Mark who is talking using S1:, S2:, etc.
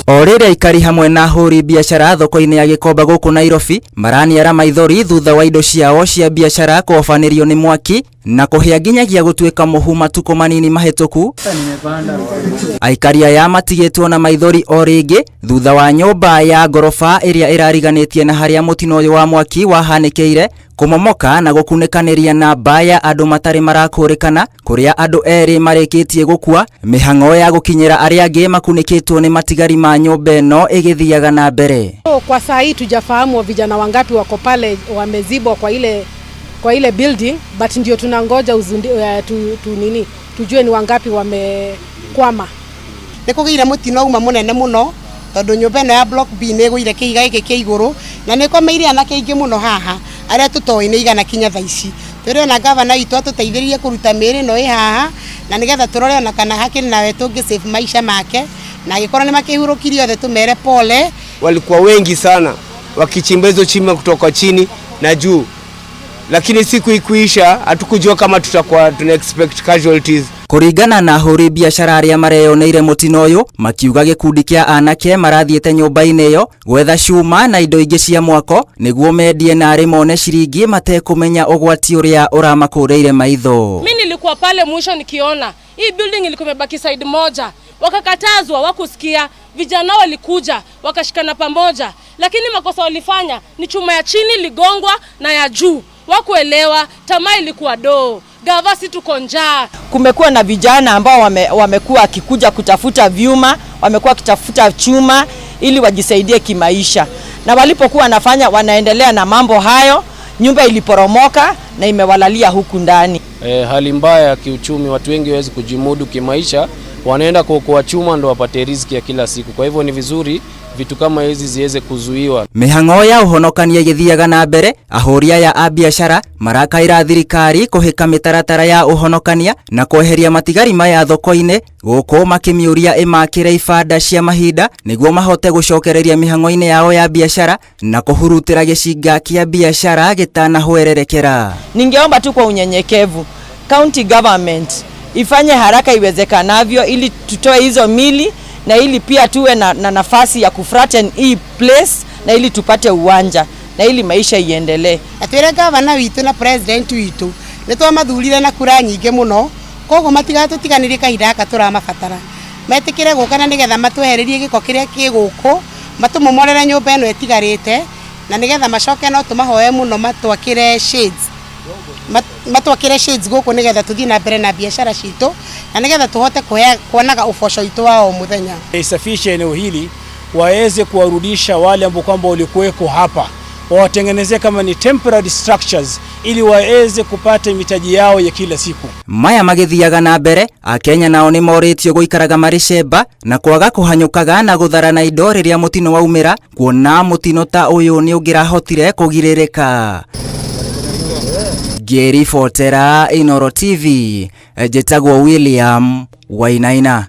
S1: O rĩrĩ aikari hamwe na ahũri biacara thoko-inĩ ya Gĩkomba gũkũ Nairobi maraniara maithori thutha wa indo ciao cia biacara kũhobanĩrio nĩ mwaki na kũhĩa nginyagia gũtuĩka mũhu matukũ manini mahĩtũku. Aikari aya matigĩtwo na maithori o rĩngĩ thutha wa nyũmba ya ngoroba ĩrĩa ĩrariganĩtie na harĩa mũtino ũyũ wa mwaki wahanĩkĩire kũmomoka na gũkunĩkanĩria namba ya andũ matarĩ marakũrĩkana, kũrĩa andũ erĩ marĩkĩtie gũkua. Mĩhang'o ya gũkinyĩra arĩa angĩ makunĩkĩtwo nĩ matigari ma nyũmba ĩno ĩgĩthiaga na mbere.
S2: Kwa saa hii tujafahamu vijana wangapi wako pale wamezibwa kwa ile building, but ndio tunangoja uzundi, tu nini, tujue ni wangapi wamekwama.
S3: Nĩ kũgĩire mũtino uma mũnene mũno tondũ nyũmba ĩno ya block B nĩ ĩgũire kĩhiga gĩkĩ kĩa igũrũ na nĩ ĩkomeire anake aingĩ mũno haha arĩa tũtoĩ nĩ igana kinya thaa ici. Twĩre ona gavana witũ atũteithĩrĩrie kũruta mĩĩrĩ ĩno ĩ haha na nĩgetha tũrore ona kana hakĩrĩ nawe tũngĩ save maisha make, na angĩkorwo nĩ makĩhurũkirie othe tũmere pole.
S4: Walikuwa wengi sana wakichimba hizo chima kutoka chini na juu, lakini siku ikuisha, hatukujua kama tutakuwa tuna expect casualties.
S1: Kũringana na ahũri biacara arĩa mareyoneire mũtino ũyũ, makiuga gĩkundi kĩa anake marathiĩte nyũmba-inĩ ĩyo gwetha cuma na indo ingĩ cia mwako nĩguo mendie na arĩ mone ciringi matekũmenya ũgwati ũrĩa ũramakũrĩire maitho.
S5: Mi nilikuwa pale mwisho nikiona hii building ilikuwa imebaki side moja, wakakatazwa, wakusikia. Vijana walikuja wakashikana pamoja, lakini makosa walifanya ni chuma ya chini ligongwa na ya juu, wakuelewa. Tamaa ilikuwa doo gava, si tuko njaa.
S6: Kumekuwa na vijana ambao wamekuwa wakikuja kutafuta vyuma, wamekuwa wakitafuta chuma ili wajisaidie kimaisha, na walipokuwa wanafanya wanaendelea na mambo hayo, nyumba iliporomoka na imewalalia huku ndani.
S7: Hali mbaya ya kiuchumi, watu wengi hawezi kujimudu kimaisha, wanaenda kuokoa chuma ndo wapate riziki ya kila siku. Kwa hivyo ni vizuri vitu kama hizi ziweze kuzuiwa.
S1: Mĩhang'o ya ũhonokania ĩgĩthiaga na mbere, ahũri aya a biacara marakaĩra thirikari kũhĩka mĩtaratara ya ũhonokania na kweheria matigari maya thoko-inĩ, gũkũ makĩmĩũria ĩmakĩre ibanda cia mahinda nĩguo mahote gũcokereria mĩhang'o-inĩ yao ya biacara na kũhurutĩra gĩcinga kĩa biacara gĩtanahwererekera.
S6: Ningeomba tu kwa unyenyekevu county government ifanye haraka iwezekanavyo ili tutoe hizo mili na ili pia tuwe na nafasi ya kuflatten hii place na ili tupate uwanja na ili maisha iendelee.
S3: Na twĩre gavana witũ na president witũ nĩ twamathurire na kura nyingĩ mũno, koguo matigatũtiganĩrie kahinda gaka tũramabatara, metĩkĩre gũka na nĩgetha matwehererie gĩko kĩrĩa kĩ gũkũ, matũmomorere nyũmba ĩno ĩtigarĩte na nĩgetha macoke no tũmahoe mũno matwakĩre shades, matwakĩre shades gũkũ nĩgetha tũthiĩ na mbere na biacara citũ na nĩgetha tũhote kuonaga ũboco witũ wa o mũthenya.
S8: Isafishe eneo hili waweze kuwarudisha wale ambao kwamba walikuweko hapa, wawatengenezee kama ni temporary structures ili waweze kupata mitaji yao ya kila siku.
S1: Maya magĩthiaga na mbere, akenya nao nĩ morĩtio gũikaraga marĩ cemba na kwaga kũhanyũkaga na gũtharana indo rĩrĩa mũtino waumĩra, kuona mũtino ta ũyũ nĩ ũngĩrahotire kũgirĩrĩka. Ngĩribotera Inooro TV, njĩtagwo William Wainaina.